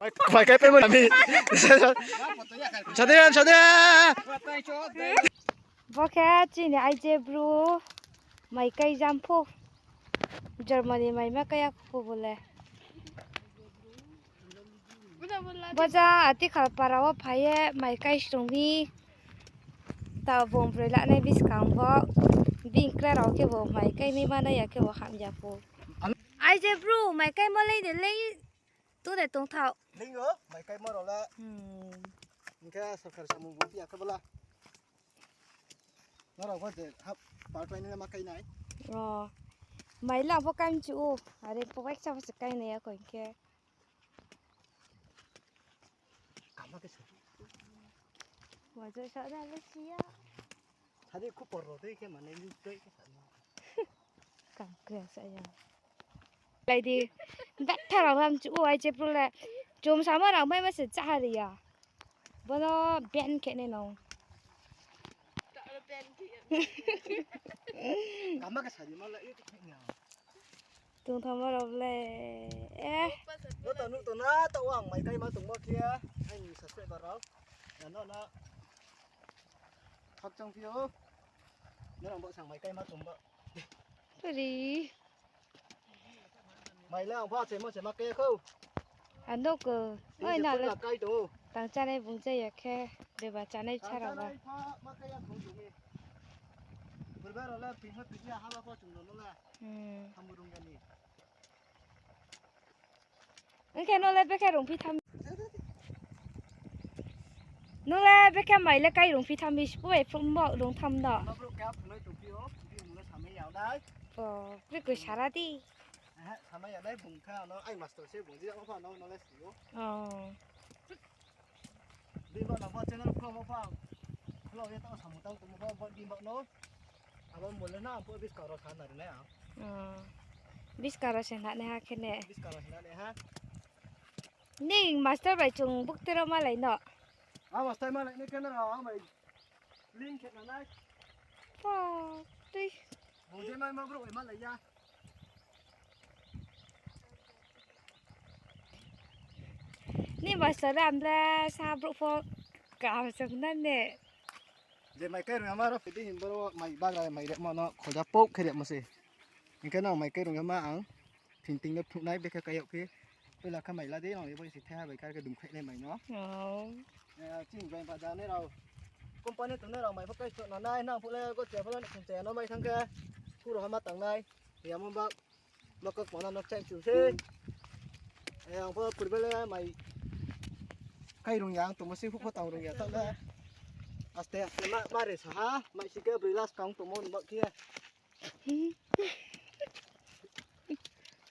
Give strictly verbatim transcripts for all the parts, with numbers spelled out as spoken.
Mai kai paimo nami. Sade, sade. Bo khe chini aije bru mai kai jam pho. Germany mai ma kai ya pho bo le. Bo ja atikhal para wo phai ye mai kai srung mi. Tao bung broi lanai buskang bo. Bini kra rao khe bo mai kai mi manai ya khe bo hamya pho. Aije bru mai kai mo lei de lei. Tu de tong thao. Ling o, mai kai mo rao la. Hmm. Hing khe sorkar samung bo phi ya khe bo la. Nrao bo je hap par klái nai ma kai nai. O. Mai la bo kai mchu o. Are po bai kcha bo se kai nai ya ko hing khe. Kama khe sa. Wa jo sa da le si ya. Sadi khu por ro tei khe mane ni tei khe sa ni. Kam khe sa ya. Lai di. Betha rao ham chu o aije bru le. Chum sama rao mai ma se chá ha ri ya. Bono ban khe nai no. Kama khe sa di ma la, i khe ya. Tongthamo rao le. Eh. Nuh tong, nuh tong na, taoh ang mai kai ma tongmo khe, aini subscriber rao. Ya no na. Khakchang phi o. Nrao bo sang mai kai ma tong ba. Ri. Mai le ang pha se mo se ma kai khou. Ano ko. Oi na le. Kai tong o. Tang chánai bung cha ya khe. Beba chánai chá rao ba. Tang chánai pha ma kai ya khou tong mi. Burba rao le phi ma phi ya ha ba pho chung no no le. Hmm. Hambu rung ya ni. Ong khe nung le bekhe rungphi tham. Nung le bekhe mai le kai rungphi tham bi, sbo bai phung bo rung tham do. Ano brouh kha phungnai tongphi o, bini mung no samai ya nai. O, bri koi sara di. Aha, samai ya nai bung kha ano ai master se bung jia pha no, no le si o. O. Bini bo no bo channel kho mo pha. Khlou ye tao samung tang tongmo pha bo bini bo no. Abo mole na, ang pho biskang ro sa na ri nai ang. O. Biskang ro se na nai ha khe ne. Biskang ro se na nai ha. Ni master bai chung bukte ro malai no. A master malai nai khe na ang bai link khe na nai. Pa, tui. Bung je mai ma brouh bai malai ya. Ni master ram le sa brouh pho kaham song na ne. Je mai kai rung yama ro phi di himba ro mai bagra mai remo no khoja pok khe remo se. Hing khe no mai kai rung yama ang. Thing thing no phnuh nai bekhe kai yag phi. Poila kha mai la di no, ebo se thaiha bai kar khe dum khai nai mai no. O. Eh, chini bai ba da nai rao. Company tong nai rao mai pho kai chok na nai, nang pho le go che pho le khum che no mai thang khe. Khu rao ha ma tang nai. Yamo ba. Mokok mano nok chai chu se. Eh, ang pho purbe le mai. Kai rung ya ang tongmo se phuh pho tang rung ya ta le. Aste aste ma, ma re sa ha. Mai si khe broi last kang tongmo ni bak khe.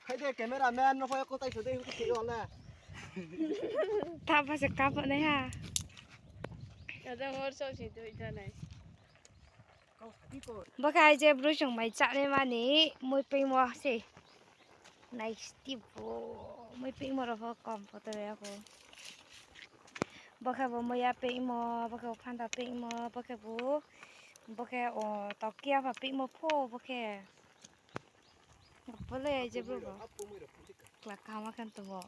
Hai de camera man no pho ko tai so de hu ki yo na. Ta pha se ka pho nai ha. Ada ngor so si doi ta nai. Bo khe aije bru song mai chá nai mani mui peingmo se. Nai sti bo mui peingmo rao pho kom pho tore ya pho. Bo khe bo mui ya peingmo, bo khe bo phantha peingmo, bo khe bo, bo khe o tokia pha peingmo pho bo khe. Bo le aije bru bo. Kla kama khan tong o.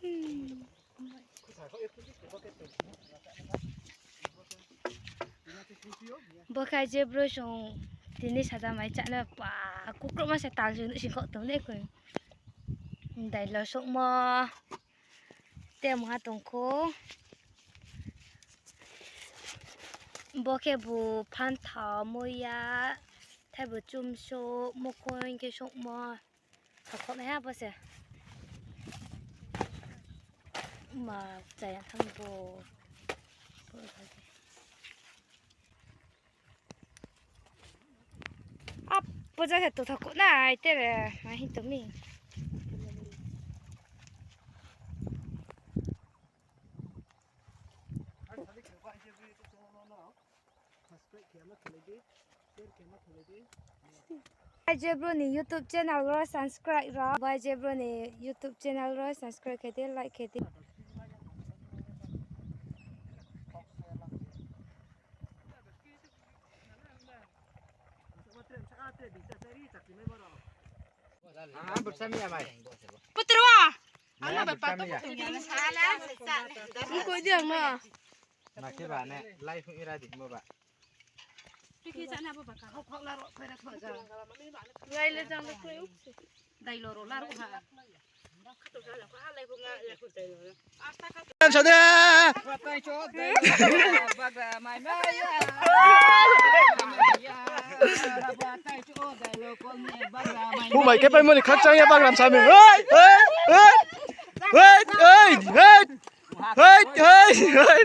Hmm. Bo khe aije bru song tini sada mai chá na pa kukroma se tal se nuhsing kho tong le koi. Dai lo sokmo. Te mungha tong kho. Bo khe bo phantha mui ya. Thai bo chum so mokoi khe sokmo. Thakho nai ha bo se. Ma chaya thang bo. Ap, bo ja se to thakho nai tere, ma hin to mi. Aije bru ni YouTube channel ro subscribe ro. Aije bru ni YouTube channel ro subscribe khe di, like khe di. Putro. Ang no ba pato. Ang koi di ang no. Na khe ba ne, lai hu ira di mo ba. Lai le jang le koi uk se. Dai lo ro la ro ha. Sa de. Bumai khe paimo ni khakchang ya bagram sa mi. Hei, hei, hei. Hei, hei, hei. Hei, hei, hei.